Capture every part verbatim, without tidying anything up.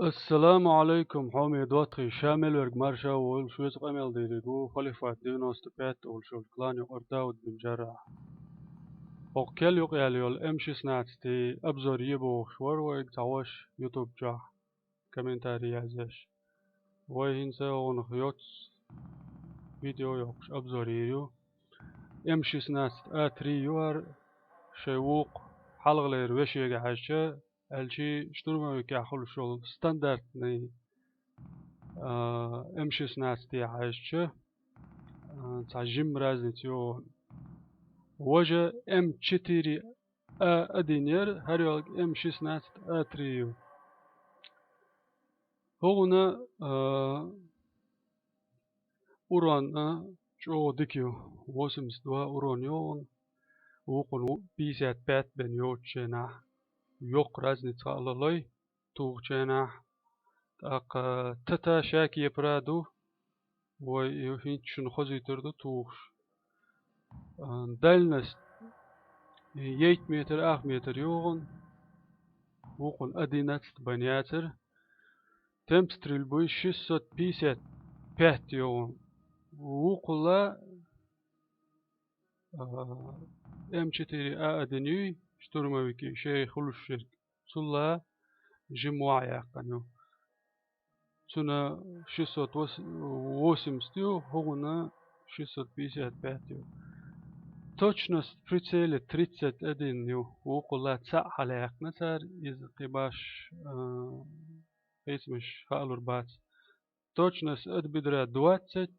Ассаламу алейкум, хьоме доттагӀий, ша мел верг марша волуш, веза къамел дийриг ву Халифат девяносто пять олуш йолу клан юкъара Дауд бин Джаррахь. ХӀокху кел юкъаяьлла йолу М шестнадцать обзор е бохуш вара вайга цхьа ваша YouTube чохь комментарий язъеш. Вай хӀинца хьуна йоццу видео йоккхуш обзор йийр ю. М шестнадцать А три ю хӀара, шайн вукху хьалхалера вешега хьаьжча, аьлчи штурмовикехь хуьлуш йолу стандартный, а, М шестнадцать хьаьжча, а, цхьа жимма разница ю. Важа М четыре А один яра, хӀара йолу М шестнадцать А три ю. ХӀуна, а, урон, а, чӀогӀа дика ю. Восемьдесят два урон йогӀун, вукхун ву пятьдесят пять бен йоцучу хенахь. Йоккха разница хаалалой, тухучу хенахь. ТӀаккха тата ша кепара ду, вай хӀинца шуна хозуьйтур ду тухуш. А, дальность йийт метр, ах метр йогӀун, вукхун одиннадцать бан яцара. Темп стрельбы шестьсот пятьдесят пять йогӀун. Вукхула, а, М четыре А один юй, штурмовики шайн хуьлуш ерг. Цулла жимма ваӀ яьккхина ю. Цуьнан шестьсот восемьдесят ю, хӀуна шестьсот пятьдесят пять ю. Точность в прицеле тридцать один ю. Вукхула цхьаъ хьалаяьккхина цара, иза кхин баш, а, хӀинца муьш хаалур бац. Точность от бедра двадцать,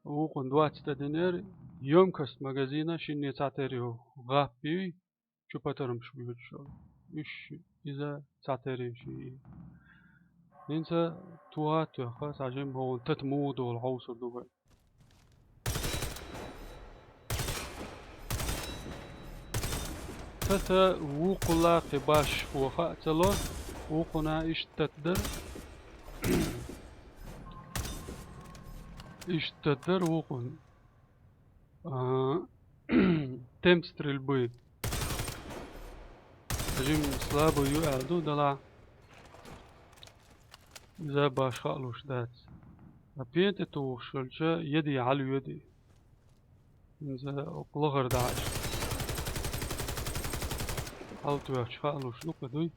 вукхун двадцать один яра, ёмкость магазина шинне цхьатерра ю, гӀап юй, чу патармаш буьйцуш йолу. Уьш иза цхьатерра ю ши. ХӀинца тоха а тоьхна, цхьа жимма хӀуна тата муха долу хьовсур ду вай. Тата вукхула кхин баш ваха а ца ло, вукхуна иштта тата дара. Иштта тата дара вукхун. А, темп стрельбы. Жим слабый ю аьлла ду, дала. Иза баш хаалуш дац. А пен тӀе тухуш хилча, яде хьалайоьду. Иза окху лахара дахьаш. Хьалтоьхча хаалуш ду кху дуй.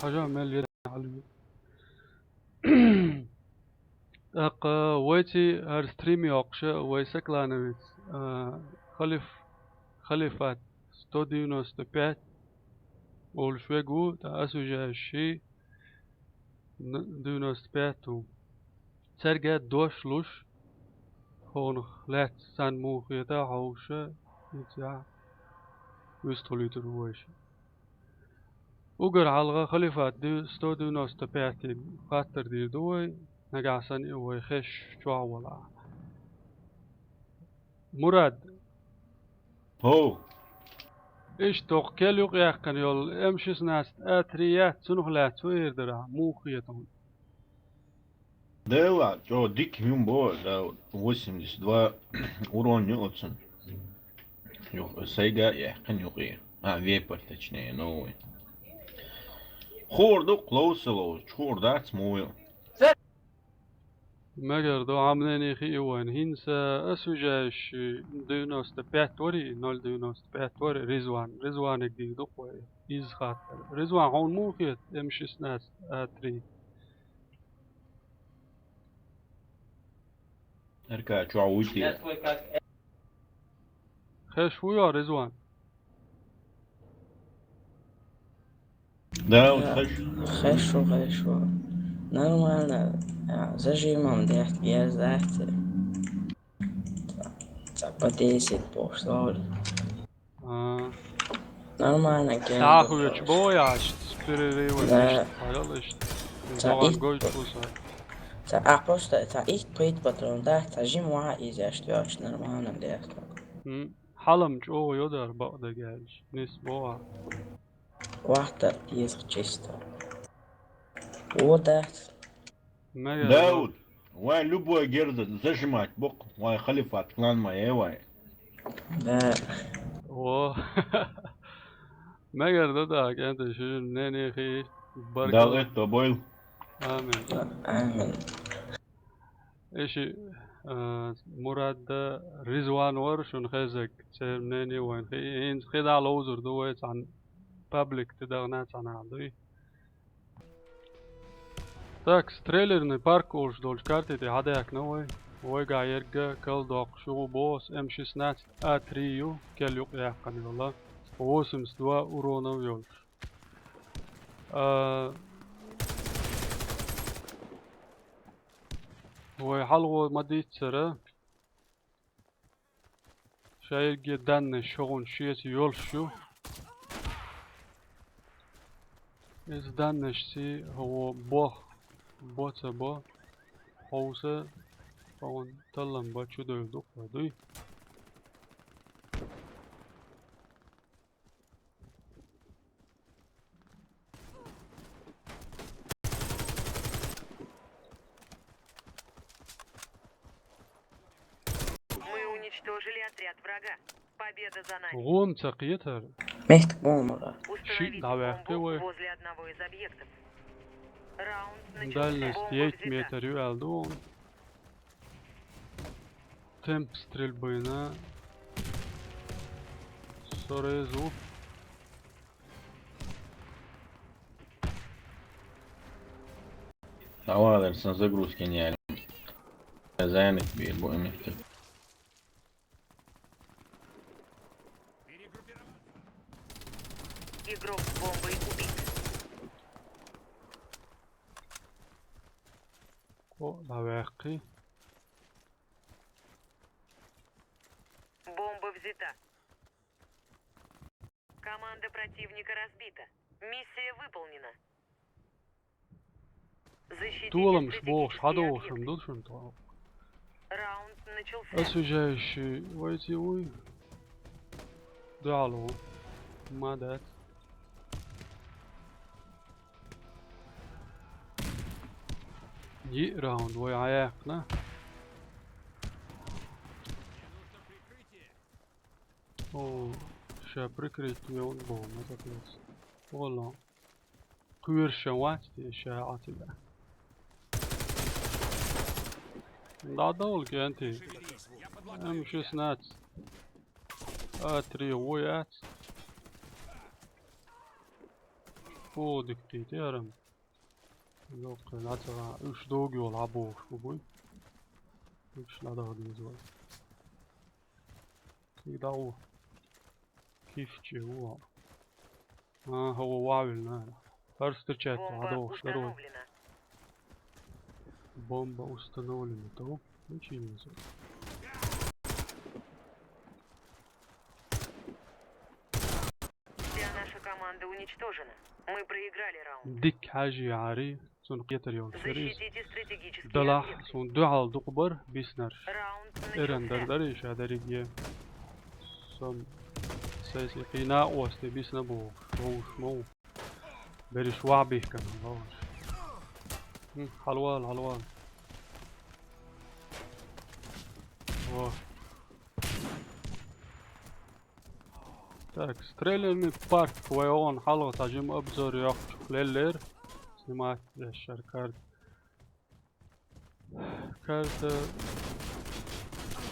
Хьажа мел яде хьалайоьду. ТӀаккха вайций хӀара стрим йоккхуша, вай соклановец, а, Халиф-, Халифат сто девяносто пять олуш верг ву, ткъа осуждающий н-, девяносто пять ву. Цаьрга дош луш, хьуна лаьцна санна муха хета хьовша, иза вистхуьлуьйтур ву вайша. Угар хьалха Халифат ди-, сто девяносто пять хаттар дийр ду вай, нагахь санна и вай хеш чохь вала. Мурад. ХӀо. Иштта хӀокху кел юкъаяьккхина йолу М шестнадцать А три яц, цунах лаьцна хӀун эр дара, муха хета хьуна? Дела, чӀо дика хӀума бо, да, восемьдесят два урон ю оцун. Юх-, сайга а яьккхина юкъе. А, вепар, точнее, новый. Хуур ду, ловса ловзуш, хуур дац, муй. Мегар ду, Ӏамнене хи и вайн. ХӀинца осуждающий девяносто пять вари, ноль девяносто пять вари, Ризван. Ризваниг дийр ду кхой. Иза хаттар. Ризван, хьуна муха хета М шестнадцать А три? РК чохь вуй те? Хеш ву йо, Ризван? Да, вот хеш. Хеш ву, хеш ву. Нормально. А, зажимом дехт герзахти. Ца по десять бохуш ловлю. А. Нормально, герзахти. Сахуьч бояш, перерыв. Да. Ишт, хьалал ишт. Ца ит-, гой чуса. Ца, а, просто, ца ит-, пхит патрон, да, ца жим ваха изяш, тёч, нормально, дехт. М. Хьалам чӀогӀа йодар бакъдагелча, нис богӀа. Вахта деза чисто. О, дац. Мегар Дауд, вай любой герда зажимать бокъ, вай халифат клан ма е вай. Да. О. Мегар да, кӀант, шуна мнение хи. Баркалла. Дала этто бойла. Амин. Амин. Эши, а, Мурад да, Ризван вар, шуна хезаг, церан мнение вайна хи. ХӀинца хи дӀа ловзур ду вай цхьана паблик тӀе дахана цхьана дуй. Так, трейлерный парк олуш долчу карте тӀе хьадаьхкина вай. Вайгахь ерг кхалдоккхуш ю босс М шестнадцать А три ю, кхел юкъ яьккхина йолу, восемьдесят два уронов йолуш. А, вай хьалхо ма-дийццара, ша ерриге даннаш хӀокхунна шеца йолуш ю. Иза даннашций хӀокхо бох, бо ца бо, хьовса, хӀокхунна таллам бан чудевлла ду-кх вай, дуй? Мы уничтожили отряд врага. Победа за нами. ГӀома ца кхетара. Мехтик бомба. Шиъ дӀаваьккхи вай. Установить бомбу возле одного из объектов. Раунд начался. Дальность девять метр ю аьлла ду вон. Темп стрельбы на сорезу. Давай, Лерс, на загрузке не. Зайнят бир бу эмекте. Игрок с бомбой убит. О, дӀаваьккхи. Бомба взята. Команда противника разбита. Миссия выполнена. Защитите стратегические объекты. Толамаш бохуш, хьадохуш ду шуна тхо. Раунд начался. Освежающий вайти вуй. Дуьхьал ву. Ма дац. Йиъ раунд вай Ӏаяьккхина. О, ша прикрыть вевн боху, ма ца кхеташ. Валлахь. Кхоьруш вац те ша Ӏа цига. ДӀадовла, кӀанти. М шестнадцать. А три ву яц. О, дика кхийти хӀара-м. Йоккхий, нацара, уьш догу йолу хьан бохуш бу буй? Уьш ладагӀа деза вай. Кхин дӀа ву. Кифчи ву. А, хӀо ву ваьвлина. ХӀара встречать ву, хьан дохуш дарой. Бомба установлена. То? Ну, чи не знаю. Вся наша команда уничтожена. Мы проиграли раунд. Дик хьажи, Ари. Цунна кхетар йолуш яра иза. Защитите стратегические объекты. Далахь, суна дуьхьал дукха бара биснарш. Раунд начался. Эран дар дара и ша дерриге. Сон сайси кхина осте бисна бохуш, вовш мов. Бериш вахь бихкана, вовш. Хм, хьалвал, хьалвал. Во. Так, стрелянный парк вай оон хьалха цхьа жима обзор йоккхучух леллера. Снимать деш шара карта. Карта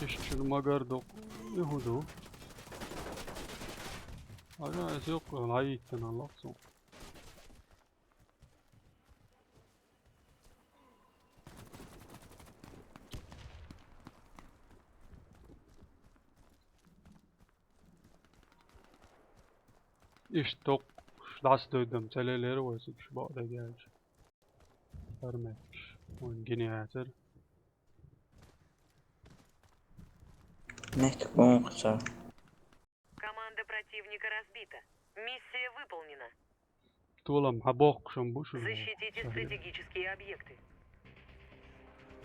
иштта чуьра магар докъу. И хӀун ду? Ага, аса юккъе лайиттана лаксу. Иштта токхуш дӀасадойтам ца лелера вай цига шу бакъдерг аьлча. Парметташ. Вайн гине яцара. Мехтик боху ца. Команда противника разбита. Миссия выполнена. Толам, хьан бохкуш ма бу шуна? Защитите стратегические объекты.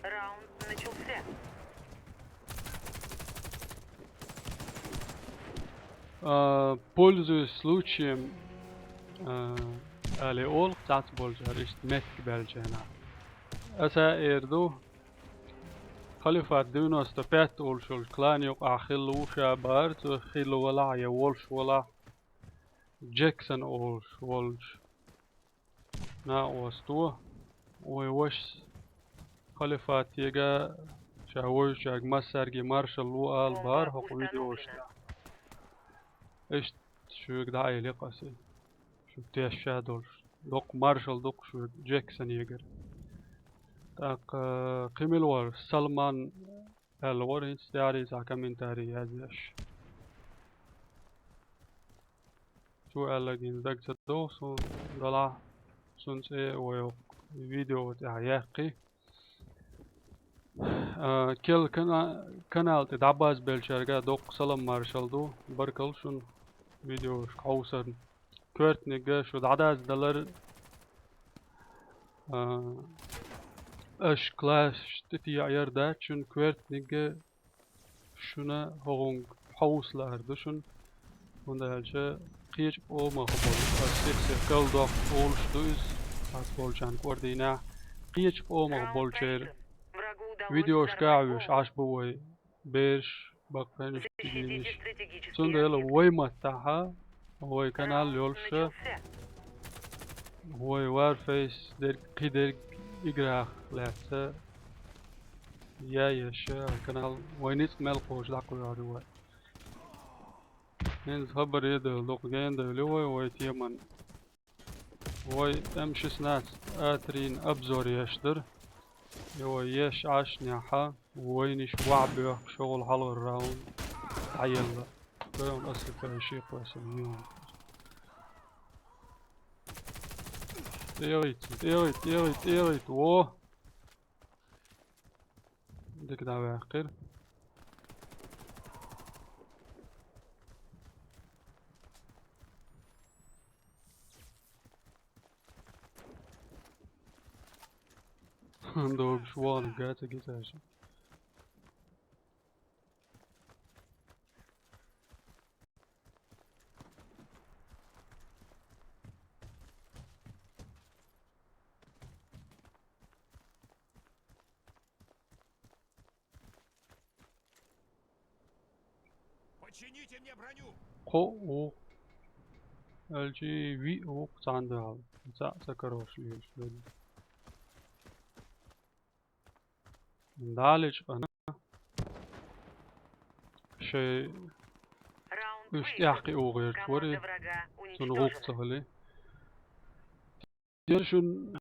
Раунд начался. А, пользуясь случаем, а, али олу, цац болчара, иштта меттиг белча хьена. Аса эр ду, Халифат девяносто пять олуш йолчу клан юкъахь хилла ву ша бара, цу хилла валахь я волуш валахь. Джексон олуш волчу накъосто, вай вашас Халифатега ша вожачаьрга массаьрга маршалла ву ала бахара хӀокху видеошна. Иштта шуьга дӀаэли къаси. Шу тешша долуш. Доккха маршалла ду-кх шуьга Джексонегара. ТӀаккха кхин мила вара, Салман аьлла вара, хӀинца тӀаьхьарий цхьа комментарий язъеш. Цо аьлларг хӀинца дага ца догӀу суна, делахь цуьнан цӀе вай хӀокху видео тӀехь яьккхи. А, Кел кана-, канал тӀе дӀабазбеллачаьрга доккха салам маршалла ду, баркалла шуна видеошка хьовсарна. Коьртаниг шу дӀадаздалар, а, аша класс тӀетеӀаяр дац шуна, коьртаниг шуна хӀокхуьнга хьовса лаар ду шуна, хӀунда аьлча кхечу къомах болу, аса сих-сиха калдоккху олуш ду иза, ас болчарна кӀордийнехь, кхечу къомах болчеран видеошка а вуьйш Ӏаш бу вай бераш, баккхийнаш, дийнаш. Цундела вай маттахь, вай канал йолуша, вай Warface дерг, кхин дерг играх лаьцна я еш, канал вай ницкъ мел кхочуш дӀакхоьхьур ду вай. ХӀинца хабар едевлла дукха генадевлла вай, вай теман. Вай М шестнадцать А три-н обзор еш дара. И вай еш Ӏашнехьа, вайнаш ваьӀ боьхкуш, шогӀал хьалхара раунд дӀаелла. Кхойн аса кхайши кхойсан юн. ТӀегӀийта, тӀегӀийта, тӀегӀийта, тӀегӀийта, во! Дика дӀаваьккхира. Догуш вон гацаги цаьрши. Почините мне броню! Кхо ву. Аьлчи виъ ву цхьаьна дахьал. Цхьаъ ца карош лелаш велла. Далечкъана. Шайн уьш тӀаьхьа кхио гӀерташ вара, цунна гӀуллакх ца хили. Дера шуна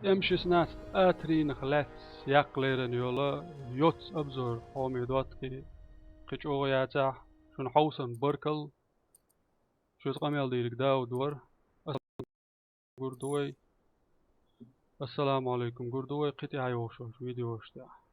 М шестнадцать А три-нах лаьцна яккха лерина йолу йоццу обзор хьоме доттагӀий кхин чӀогӀа яцахь, шуна хьовсан баркалла. Шуьца къамел дийриг Дауд вара. Гур ду вай. Ассаламу алейкум. Гур ду вай кхин тӀаьхьа йогӀуш йолчу видеош тӀехь.